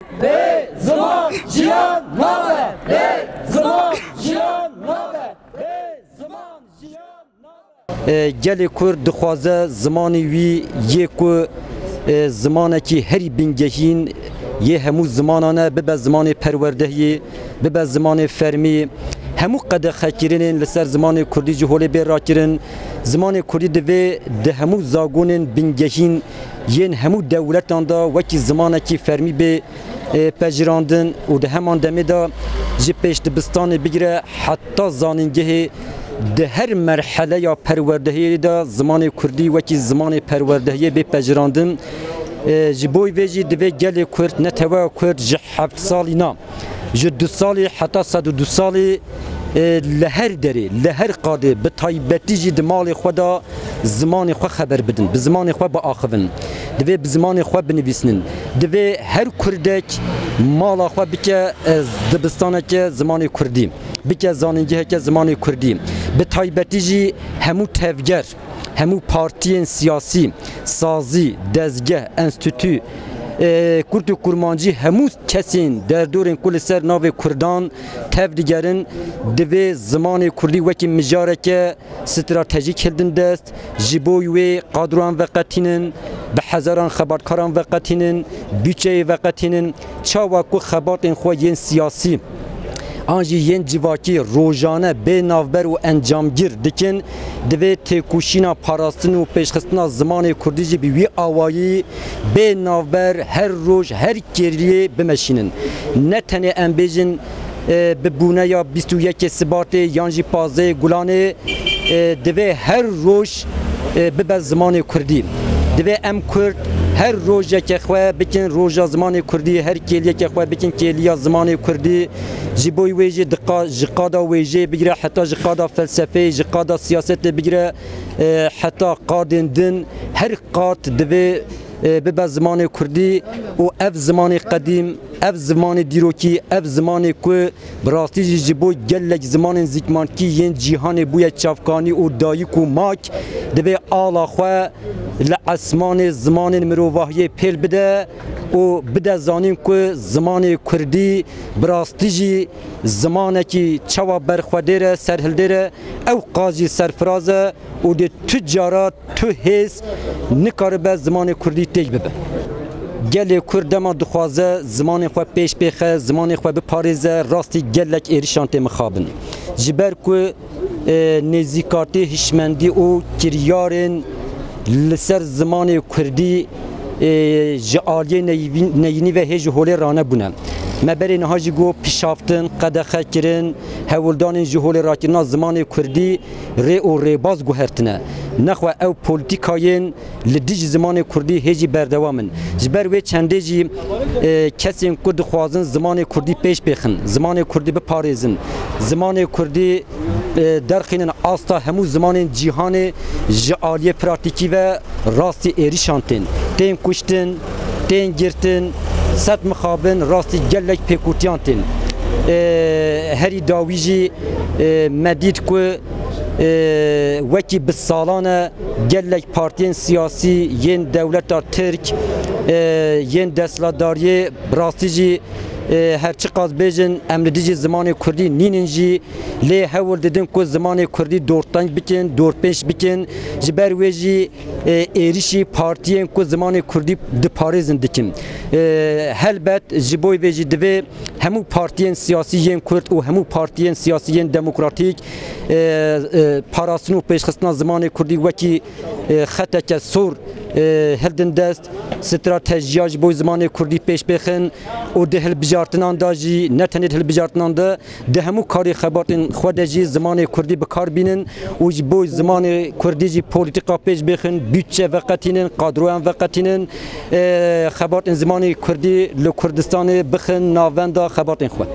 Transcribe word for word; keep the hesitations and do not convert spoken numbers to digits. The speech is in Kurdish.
Bê ziman jiyan nabe. Bê ziman jiyan nabe. Bê ziman jiyan nabe. E, gelê Kurd dixwaze zimanê wî yê ku, e, zimanekî herî bingehîn yê hemû zimanan e, bibe zimanê perwerdehiyê, bibe zimanê fermî. Hemû qedexekirinên li ser zimanê Kurdî ji holê bê rakirin. Zimanê Kurdî divê di hemû zagonên bingehîn yên hemû dewletan de wekî zimanekî fermî bê, e, pejirandin û di heman demê de ji pêşdibistanê bigire heta zanîngehê di her merheleya perwerdehiyê de zimanê Kurdî wekî zimanê perwerdehiyê bê pejirandin. E, ji bo vê jî divê gelê Kurd, neteweya Kurd ji heft salî na, ji du salî heta sed û du salî, e, li her derê, li her qadê, bi taybetî jî di malê xwe de zimanê xwe xeber bidin, bi zimanê xwe biaxivin. Divê bi zimanê xwe binivîsnin. Divê her Kurdek mala xwe bike, e, dibistaneke zimanê Kurdî, bike zanîngeheke zimanê Kurdî. Bi taybetî jî hemû tevger, hemû partiyên siyasî, sazî, dezgeh, enstîtû, e, Kurd û Kurmancî, hemû kesên derdorên ku li ser navê Kurdan tev digerin, divê zimanê Kurdî wekî mijareke stratejîk hildin dest, ji bo wê kadroyan veqetînin, bi hezaran xebatkaran veqetînin, budçeyê veqetînin, çawa ku xebatên xwe yên siyasî an jî yên civakî rojane bê navber û encamgir dikin, divê têkoşîna parastin û pêşxistina zimanê Kurdî jî bi wî awayî bê navber her roj, her kêliyê bimeşînin. Ne tenê em bêjin, e, bi bûneya bîst û yekê Sibatê yan jî pazdehê Gulanê, e, divê her roj, e, bibe zimanê Kurdî. Divê em Kurd her rojeke xwe bikin roja zimanê Kurdî, her kêliyeke xwe bikin kêliya zimanê Kurdî. Ji bo wê jî di qa-, ji qada wêjeyê bigire heta ji qada felsefeyê, ji qada siyasetê bigire, e, heta qadên din her qat divê, e, bibe zimanê Kurdî û ev zimanê qedîm, ev zimanê dîrokî, ev zimanê ku bi rastî jî ji bo gelek zimanên zikmankî yên cîhanê bûye çavkanî û dayik û mak, divê ala xwe li esmanê zimanên mirovahiyê pêl bide û bide zanîn ku zimanê Kurdî bi rastî jî zimanekî çawa berxwedêr e, serhildêr e, ew qas jî serfiraz e û dê tu cara tu hêz nikaribe zimanê Kurdî têk bibe. Gelê Kurd dema dixwaze zimanê xwe pêş bêxe, zimanê xwe biparêze, rastî gelek êrişan tê mixabin. Ji ber ku, e, nêzîkatî, hişmendî û kiryarên li ser zimanê Kurdî, e, ji aliyê neyvîn-, neyînî ve hê ji holê ranebûne. Me berê niha jî got pişaftin, qedexekirin, hewldanên ji holê rakirina zimanê Kurdî rê û rêbaz guhertine. Nexwe ew polîtîkayên li dijî zimanê Kurdî hê jî berdewam in. Ji ber wê çendê jî, e, kesên ku dixwazin zimanê Kurdî pêş bêxin, zimanê Kurdî biparêzin, zimanê Kurdî, e, derxînin asta hemû zimanên cîhanê ji aliyê pratîkî ve rastî êrişan tên. Tên kuştin, tên girtin, sed mixabin, rastî gelek pêkûtiyan tên. E, herî dawî jî, e, me dît ku, e, wekî bi salan e gelek partiyên siyasî yên dewleta Tirk, e, yên desthilatdariyê bi rastî jî, e, her çiqas bêjin em li dijî zimanê Kurdî nînin jî, lê hewl didin ku zimanê Kurdî dorteng bikin, dorpêç bikin. Ji ber wê jî, e, êrişî partiyên ku zimanê Kurdî diparêzin dikin. E, helbet ji bo vê jî divê hemû partiyên siyasî yên Kurd û hemû partiyên siyasî yên demokratîk, e, e, parastin û pêşxistina zimanê Kurdî wekî, e, xeteke sor, e, hildin dest, stratejiya ji bo zimanê Kurdî pêş bêxin û di hilbijartinan de jî, ne tenê di hilbijartinan de, di hemû karê xebatên xwe de jî zimanê Kurdî bi kar bînin û ji bo zimanê Kurdî jî polîtîka pêş bêxin, budçe veqetînin, kadroyan veqetînin, e, xebatên zimanê Kurdî li Kurdistanê bixin navenda xebatên xwe.